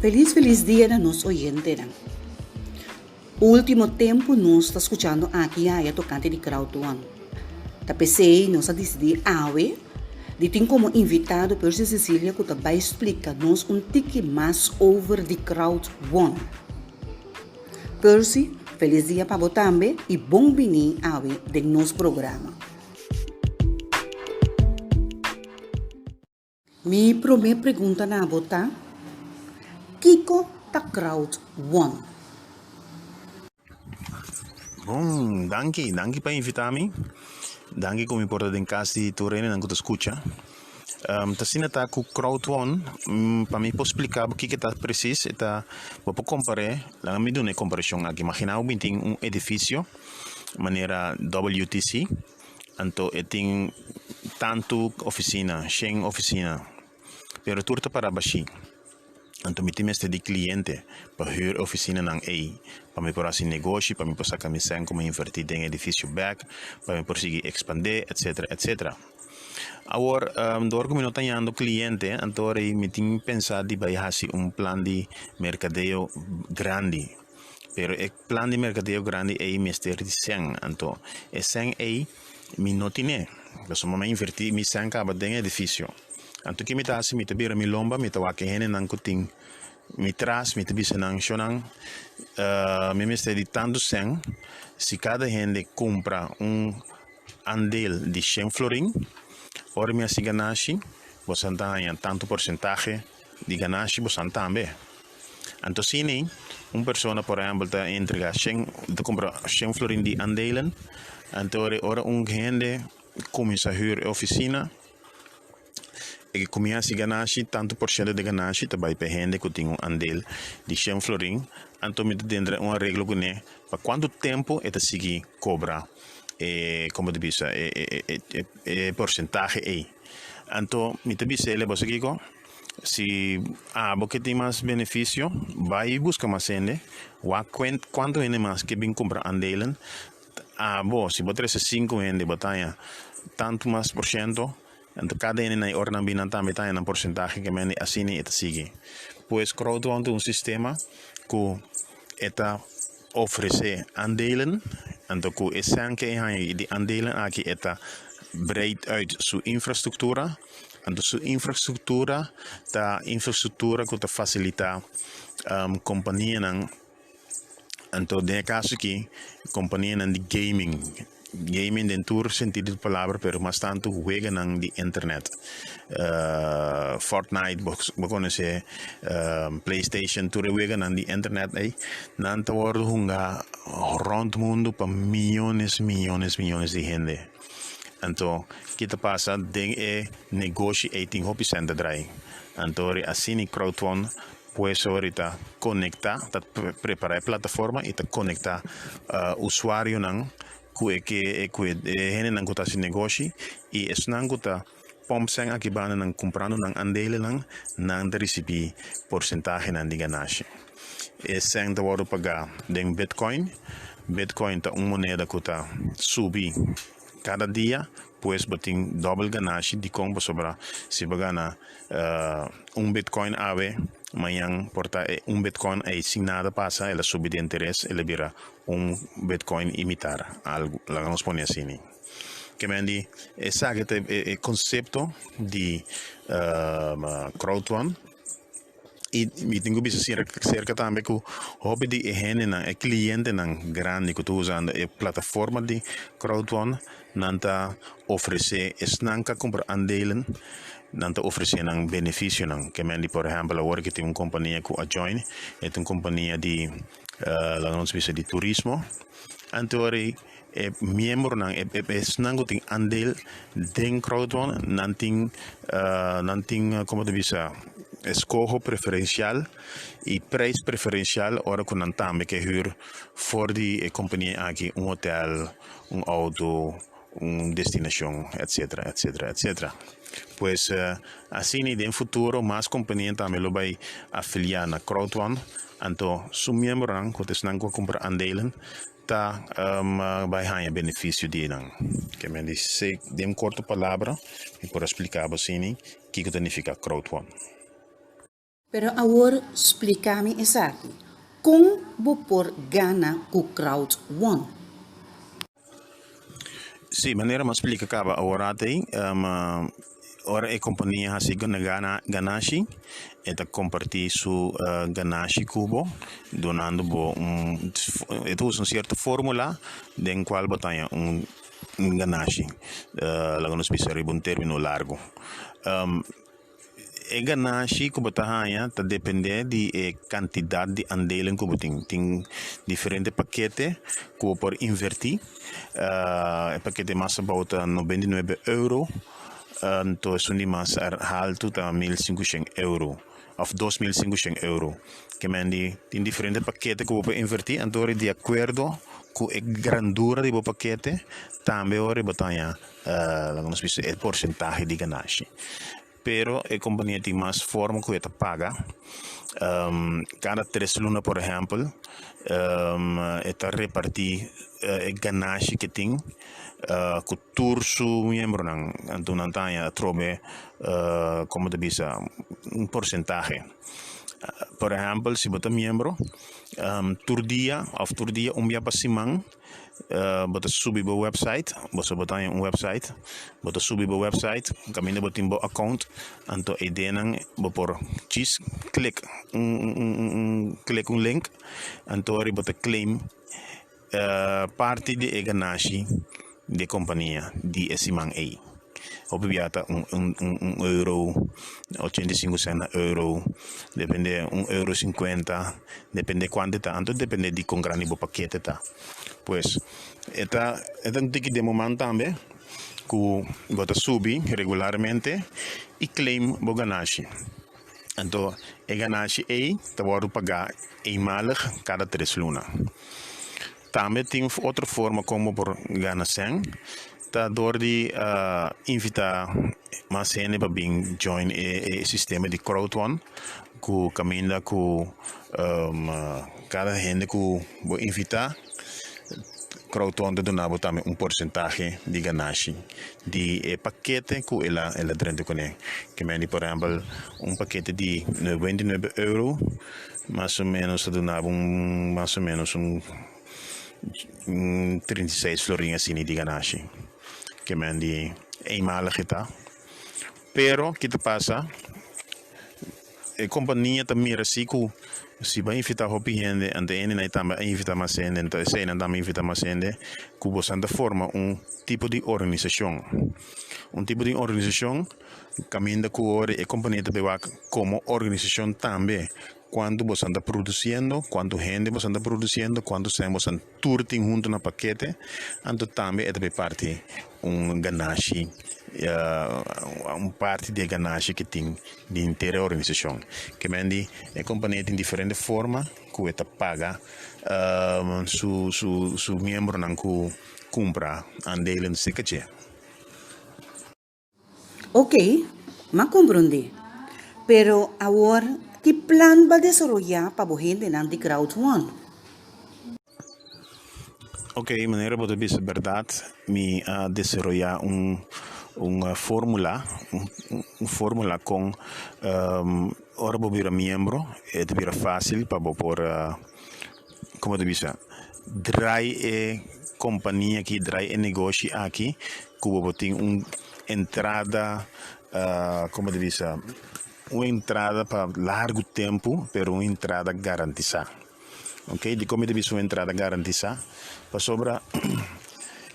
Felis felis dia na nos oyentenan. Ultimo tempu nos ta skuchando aki i aya tokante di Crowd One. Ta p'esei nos a disidí awe di tin komo invitado Percy Cecilia ku ta bai splika nos un tiki mas over di Crowd One. Percy, felis dia pa bo tambe i bon bini awe den nos programa. Mi promé pregunta na bo ta, Kiko ta Crowd One? Bon, danki, danki pa invitá mi. Danki ku mi por ta den kas di tur hendenan ku ta skucha. Ta asina ta ku Crowd One, pa mi por splika bo kiko ta presis, e ta, bo por kompar'é, laga mi duna e komparashon aki. Imaginá bo bin tin un edifisio manera WTC. Anto e tin tantu ofisina, shen ofisina, pero tur ta para bashí. Anto mi tin mester di kliente pa hür e ofisinanan ei, pa mi por hasi negoshi, pa mi por saka mi sèn ku mi invertí den e edifisio bèk, pa mi por sigui ekspandé, etsetera, etsetera. Awor, dor ku mi no ta hañando kliente, anto ora ei mi tin pensá di bai hasi un plan di merkadeo grandi, pero e. Plan di merkadeo grandi ei mester di sèn, anto e sèn ei mi no tin'é, pasobra mi a invertí mi sèn kaba den e edifisio. Anto ke mi ta hasi? Mi ta bira mi lomba, mi ta wak e hendenan ku tin mi tras, mi ta bisa nan, Shownan, mi mester di tantu sèn, si kada hende kumpra un andel di shen florin, ora mi hasi ganashi, boso ta haña tantu porsentahe di ganashi boso tambe. Anto asina un persona por ehempel ta entrega shen, ta kumpra shen florin di andelen, anto ora un hende kuminsá hür e ofisina, e kuminsá hasi ganashi, tantu por shento di ganashi ta bai pa e hende ku tin un andel di shen florin, anto mi ta denter un areglo kuné pa kuantu tempu e ta sigui kobra e komo ta bisa e porsentahe ei. Anto mi ta bisa el, bo sa kiko? Si abo ke tin mas benefisio, bai buska mas hende, wak kuantu hende mas ke bin kumpra andelen. Abo, si bo trese sinku hende, bo ta haña tantu mas por shento, anto kada hende na e ora nan bin nan tambe ta haña nan porsentahe ke mende, asina e ta sigui. Pues Crowdone ta un sistema ku e ta ofresé andelen, anto ku e sèn ke e haña di andelen aki e ta breid uit su infrastruktura. Anto su infrastruktura ta infrastruktura ku ta fasilitá kompanianan, anto den e kaso aki kompanianan di gaming, gaming den tur sentido di palabra pero mas tantu weganan di internet, Fortnite bo konosé, Playstation tur e weganan di internet ei nan ta wòrdu hunga rònt mundu pa miónes miónes miónes di hende. Anto, ki ta pasa den e negoshi ei tin hopi sèn ta drai. Anto ori asina Crowdfund pues ori ta konektá, ta prepará e plataforma i ta konektá usuarionan ku e ke ku e hendenan ku ta hasi negoshi i esnan ku ta pòmp sèn aki banda nan kumprando nan andelenan, nan ta risibí porsentahenan di ganashi. E sèn ta wòrdu pagá den bitcoin. Bitcoin ta un moneda ku ta subi kada dia, pues bo tin dòbel ganashi. Dikon? Pasobra si bo gana un bitcoin awe, mañan por ta e un bitcoin ei sin nada pasa el a subi di interes, el a bira un bitcoin i mitar, algu, laga nos pone asina. Ke men di esaki ta e konsepto di crowdfund. I mi tin ku bisa serka tambe ku hopi di e hendenan, e klientenan grandi ku ta usando e plataforma di Crowdone, nan ta ofresé esnan ku a kumpra andelen, nan ta ofresé nan benefisionan. Ke men di por ehèmpel awor ke tin un kompania ku a join, e ta un kompania di laga nos bisa di turismo, anto ora E miembronan, e esnan ku tin andel den Crowdone, nan tin nan tin komo ta bisa eskoho preferensial i preis preferensial ora ku nan tambe ke hür for di e kompania aki un hotel, un outo, un destinashon, etsetera, etsetera, etsetera. Pues asina den futuro mas kompania tambe lo bai afiliá na Crowdone, anto su miembronan ku ta esnan ku a kumpra andelen ta bai haña benefisio di nan. Ke men di den korto palabra mi por a splika bo asini kiko ta nifiká crowdfund. Pero awor splika mi esaki, kon bo por gana ku Crowd One? Sí, manera mi a splika kaba awor atei, ora e kompania hasi ganashi, e ta kompartí su ganashi ku bo, dunando bo un, e ta usa un sierto fórmula den kual bo ta haña un ganashi, laga nos bisa riba un término largu. E ganashi ku bo ta haña ta dependé di e kantidat di andelen ku bo tin. Tin diferente pakete ku bo por invertí. E pakete mas abou ta 99 euro, anto esun di mas haltu ta 1500 euro òf 2500 euro. Ke men di tin diferente pakete ku bo por invertí, anto di akuerdo ku e grandura di bo pakete tambe ora bo ta haña laga nos bisa e porsentahe di ganashi. Pero e kompania tin mas forma ku e ta paga. Kada tres luna por ehèmpel e ta repartí e ganashi ke tin ku tur su miembronan. Anto nan ta haña atrobe komo ta bisa un porsentahe. Por ehèmpel si bo ta miembro tur dia òf tur dia un bia pa siman. Bo ta subi bo website, boso bo ta haña un website, bo ta subi bo website kaminda bo tin bo account, anto e ideanan bo por djis klik un klik un link, anto ora bo ta claim parti di e ganashi di e kompania di e siman ei. Hopi bia ta un un euro, 85 sènt na euro, depende un euro 50, depende kuantu ta, anto depende di kon grandi bo pakete ta. Pues e ta e ta un tiki den bo man tambe ku bo ta subi regularmente i claim bo ganashi. Anto e ganashi ei ta wòrdu pagá eenmalig kada tres luna. Tambe tin otro forma kon bo por gana sèn, ta dor di invitá mas hende pa bin join e sistema di Crowd One ku kaminda ku kada hende ku bo invitá Crowd One ta duna bo tambe un porsentahe di ganashi di e pakete ku el a drenta kuné. Ke mende por ehèmpel un pakete di 99 euro. Mas o menos ta duna bo un mas o menos un 36 florin asina di ganashi. Ke men di eenmalig e ta. Pero ki ta pasa, e kompania ta mira si ku si bo a invita hopi hende, anto e hendenan tambe a invita mas hende, anto eseinan tambe a invita mas hende, ku boso ta forma un tipo di organisashon. Un tipo di organisashon. Kaminda ku ora e kompania ta bewak komo organisashon tambe kuantu boso ta produsiendo, kuantu hende boso ta produsiendo, kuantu sèn boso tur tin huntu na pakete, anto tambe e ta bay parti un ganashi, un parti di e ganashi ku tin di henter e organisashon. Ke men di e kompania tin diferente forma ku e ta paga su su miembronan ku kumpra aandelen seka dje. Ok, m'a komprondé. Pero awor ki plan b'a desaroyá pa bo hendenan di Crowd One? Ok, manera bo ta bisa bèrdat, mi a desaroyá un un fórmula, un fórmula kon ora bo bira miembro e ta bira fásil pa bo por, komo ta bisa, drai e kompania aki, drai e negoshi aki ku bo por tin un entrada, komo ta bisa, un entrada pa largu tempu, pero un entrada garantisá. Ok, dikon mi ta bisa un entrada garantisá? Pasobra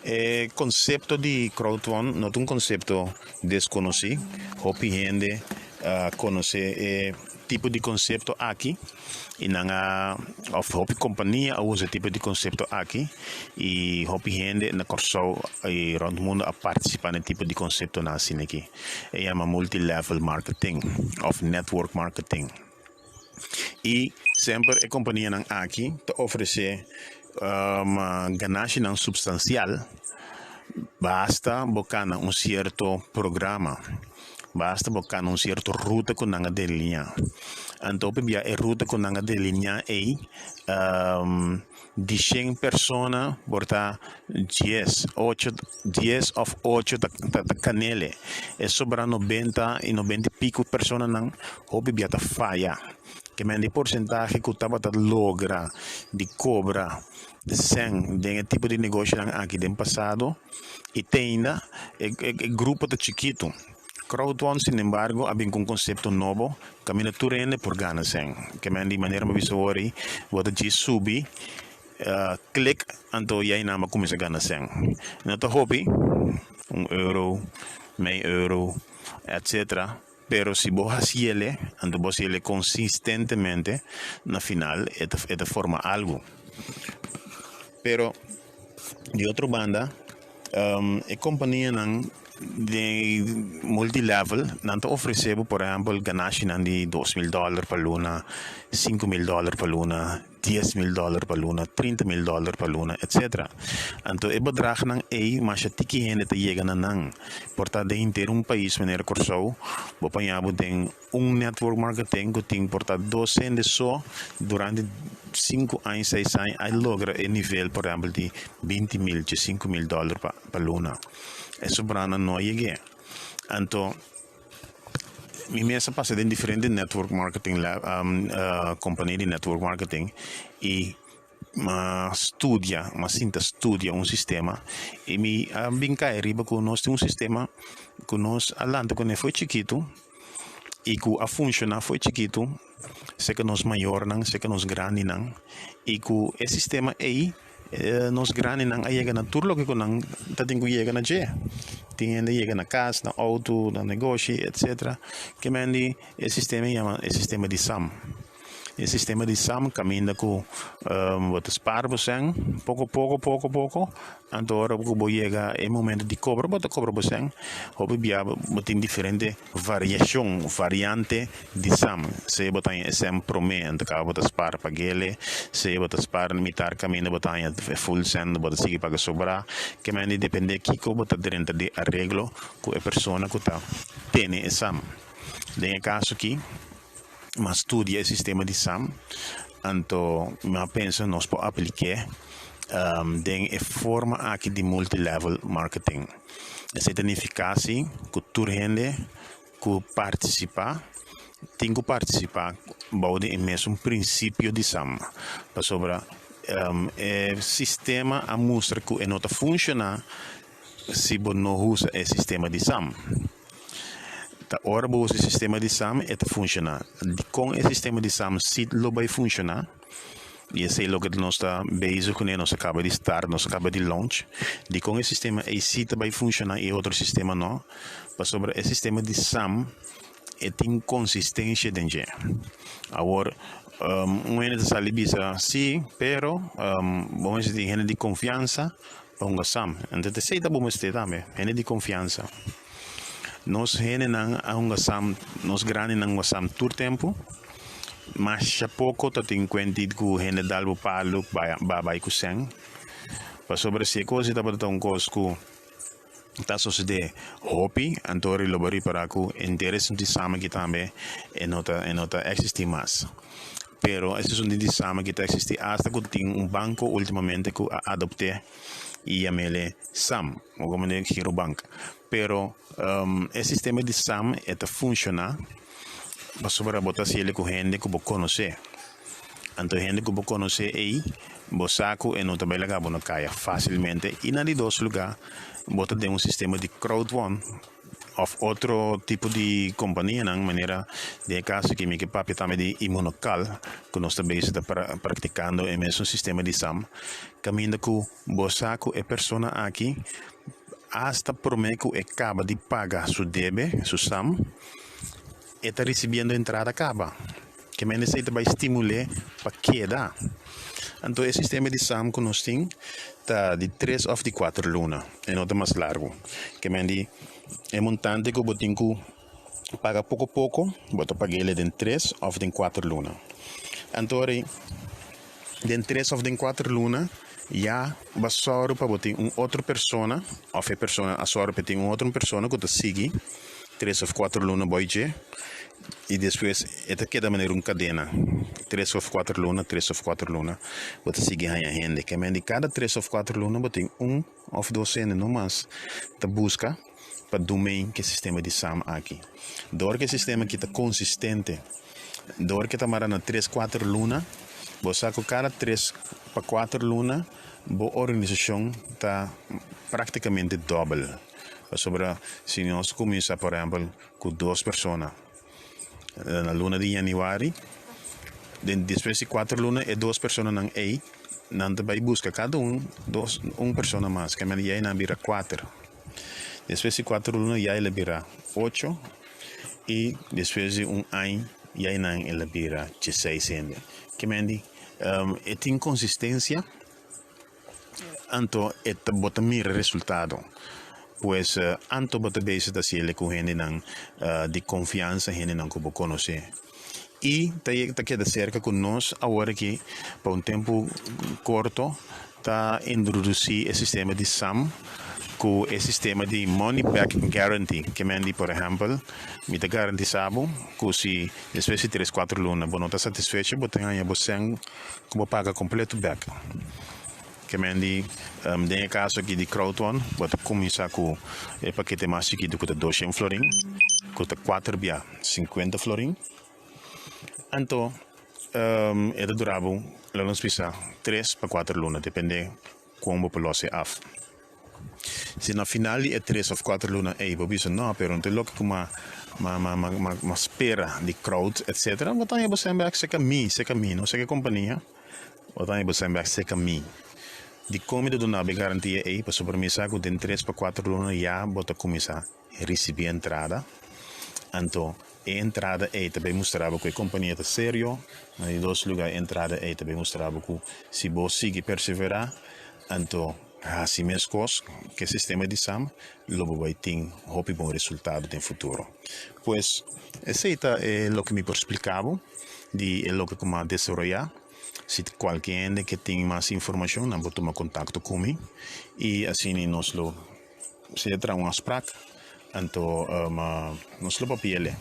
e konsepto di crowdfund no ta un konsepto deskonosí, hopi hende a konosé e tipo di konsepto aki i nan a òf hopi kompania a usa e tipo di konsepto aki i hopi hende na Kòrsou i rònt mundu a partisipá na e tipo di konseptonan asina aki. E yama multi level marketing òf network marketing. I semper e kompanianan aki ta ofresé ganashinan supstansial basta bo kana un sierto programa. Basta bo kana un sierto ruta ku nan a delineá. Anto hopi bia e ruta ku nan a delineá ei di shen persona por ta dies, ocho, dies òf ocho ta ta kanele. E sobrá nobenta i nobenta i piko personanan hopi bia ta faya. Ke men di porsentahe ku tabata logra di kobra sèn den e tipo di negoshonan aki den pasado i te ainda e e grupo ta chikitu. Crowd One sinembargo a bin ku un konsepto nobo kaminda tur hende por gana sèn. Ke men di manera mi a bisa awor ei bo ta djis subi klik anto ya einan bo a kuminsá gana sèn. No ta hopi, un euro, mei euro, etcetera. Pero si bo hasiele, anto bo hasiele konsistentemente, na final e ta e ta forma algu. Pero di otro banda e kompanianan di multilevel nan ta ofresé bo por ehèmpel ganashinan di 2000 dòler pa luna, 5000 dòler pa luna, 10.000 dòler pa luna, 30.000 dòler pa luna, etcetera. Anto e bedragnan ei masha tiki hende ta yega na nan. Por ta den henter un pais manera Kòrsou, bo paña bo den un network marketing ku tin por ta dos hende so durante sinku aña, seis aña a logra e nivel por ehèmpel di 20.000, 15.000 dòler pa luna. E sobranan no a yeg'é. Anto. Mi mes a pasa den diferente network marketing compania di network marketing y m'a studia, m'a sinta studia un sistema y mi a bin cay riba cu nos tin un sistema cu nos a lanta cune fo'i chikito y cu a funciona fo'i chikito cerca nos mayornan, cerca nos grandinan y cu e sistema ey. Nos grandinan a yega na tur loke ku nan ta tin ku yega na dje. Tin hende yega na kas, na outo, na negoshi, etsetera. Ke men di e sistema yama e sistema di sam. E sistema di sam kaminda ku bo ta spar bo sèn poko poko poko poko anto ora ku bo yega e momento di kobra bo ta kobra bo sèn. Hopi bia bo tin diferente variashon, variante di sam. Sea bo ta haña e sèn promé anto kaba bo ta spar pag'ele, sea bo ta spar mitar kaminda bo ta haña e full sèn bo ta sigui paga sobrá. Ke mende dependé kiko bo ta drenta di areglo ku e persona ku ta tene e sam. Den e kaso aki mi a studia e sistema di sam anto mi a pensa nos por aplik'é den e forma aki di multilevel marketing. Esei ta nifiká si ku tur hende ku partisipá tin ku partisipá bou di e mesun prinsipio di sam. Pasobra e sistema a mustra ku e no ta funshoná si bo no usa e sistema di sam. Ta ora bo usa e sistema di sam e ta funshoná. Dikon e sistema di sam si lo bai funshoná? I esei loke nos ta bezig kuné, nos a kaba di start, nos a kaba di launch. Dikon e sistema ei si ta bai funshoná i e otro sistema no? Pasobra e sistema di sam e tin konsistensha den dje. Awor, un hende ta sali bisa, si, pero bo mester tin hende di konfiansa pa hunga sam. Anto esei ta bo mester tambe, hende di konfiansa. Nos hendenan a hunga sam, nos grandinan a hunga sam tur tempu. Masha poko ta tin kuenti ku hende dal bo palu ba bai ku sèn. Pasobra si e kos ei tabata ta un kos ku ta sosodé hopi, anto lo bo ripará ku henter esun di sam aki tambe e no ta e no ta eksistí mas. Pero esun di sam aki ta eksistí asta ku tin un banko últimamente ku a adopt'é i yam'é sam, o komo di Girobank. Pero e sistema di sam e ta funshoná pasobra bo ta hasiel ku hende ku bo konosé. Anto hende ku bo konosé ei, bo sa ku e no ta bai laga bo na kaya fásilmente. I na di dos lugá, bo ta den un sistema di crowd one òf otro tipo di kompanianan, manera den e kaso aki mi ke papia tambe di Immunocal, ku nos ta bezig ta praktikando e mesun sistema di sam, kaminda ku bo sa ku e persona aki asta promé ku e kaba di paga su debe, su sam, e ta risibiendo entrada kaba. Ke men esei ta bai stimul'é pa keda. Anto e sistema di sam ku nos tin ta di tres òf di kuater luna, e no ta mas largu. Ke men di e montante ku bo tin ku paga poko poko, bo ta pag'el den tres òf den kuater luna. Anto ora den tres òf den kuater luna ya bo a sòru pa bo tin un otro persona òf e persona a sòru pa e tin un otro persona ku ta sigui. Tres of kuater luna boi dje i despues e ta keda manera un kadena. Tres of kuater luna, tres of kuater luna bo ta sigui haña hende. Ke men di kada tres of kuater luna bo tin un of dos hende no mas ta buska pa dumei ke sistema di SAM aki. Dor ke sistema aki ta konsistente, dor ke ta mara na tres kuater luna, bo sa ku kada tres pa kuater luna bo organisashon ta praktikamente dòbel. Pasobra si nos kuminsá por ehèmpel ku dos persona na luna di yanüari, den despues di kuater luna e dos personanan ei nan ta bai buska kada un dos un persona mas, ke manera ya nan a bira kuater. Despues di kuater luna ya el a bira ocho i despues di un aña ya nan el a bira dieseis hende. Ke mende e tin konsistensia. Anto e ta bo ta mira resultado. Pues anto bo ta bezig ta hasiel ku hendenan di konfiansa, hendenan ku bo konosé. I ta ta keda serka ku nos awor aki pa un tempu korto ta introdusí e sistema di sam ku e sistema di money back guarantee. Ke men di por ehèmpel mi ta garantisá bo ku si despues di tres kuater luna bo no ta satisfecho bo ta haña bo sèn ku bo paga kompleto bèk. Ke men di, den e kaso aki di Crowdone, bo ta kuminsá ku e pakete mas chikitu ku ta doshen florin, ku ta kuater bia sinkuenta florin. Anto e ta dura bo, lo nos bisa, tres pa kuater luna, depende kon bo por lòs e af. Si na final di e tres of kuater luna ey bo bisa no pero no ta loke ku ma ma ma ma ma spera di crowd etcetera bo ta haña bo sèn bèk serka mi serka mi no serka e kompania bo ta haña bo sèn bèk serka mi. Dikon mi ta duna bo e garantia ey pasobra mi sa ku den tres pa kuater luna ya bo ta kuminsá risibí entrada anto e entrada ey ta bay mustra bo ku e kompania ta serio na di dos luga e entrada ey ta bay mustra bo ku si bo sigui perseverá anto Hasi meskos ku e sistema di sam lo bo bai tin hopi bon resultado den futuro. Pues esei ta e loke mi por splika bo di e loke ku mi a desaroyá. Si kualke hende ke tin mas informashon nan por tuma kontakto ku mi i asina nos lo sea traha un afsprak anto nos lo papia el'e.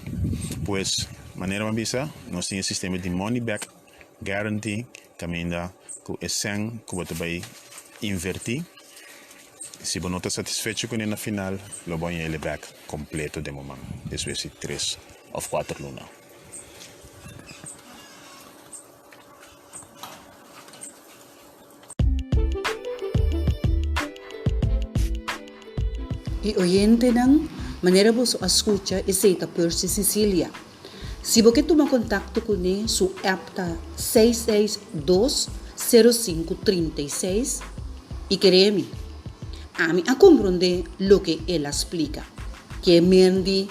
Pues manera mi a bisa nos tin e sistema di money back guarantee kaminda ku e sèn ku bo ta bai invertí, si bo no ta satisfecho kuné na final, lo bo haña el bèk kompleto den bo man despues di tres òf kuater luna. E oyentenan, manera boso a skucha esei ta Percy Cecilia. Si bo ke tuma kontakto kuné, su app ta seis seis dos sero sinku 36 i kere mi, ami a komprondé loke el a splika. Ke mendi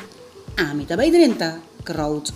ami ta bai drenta crowd.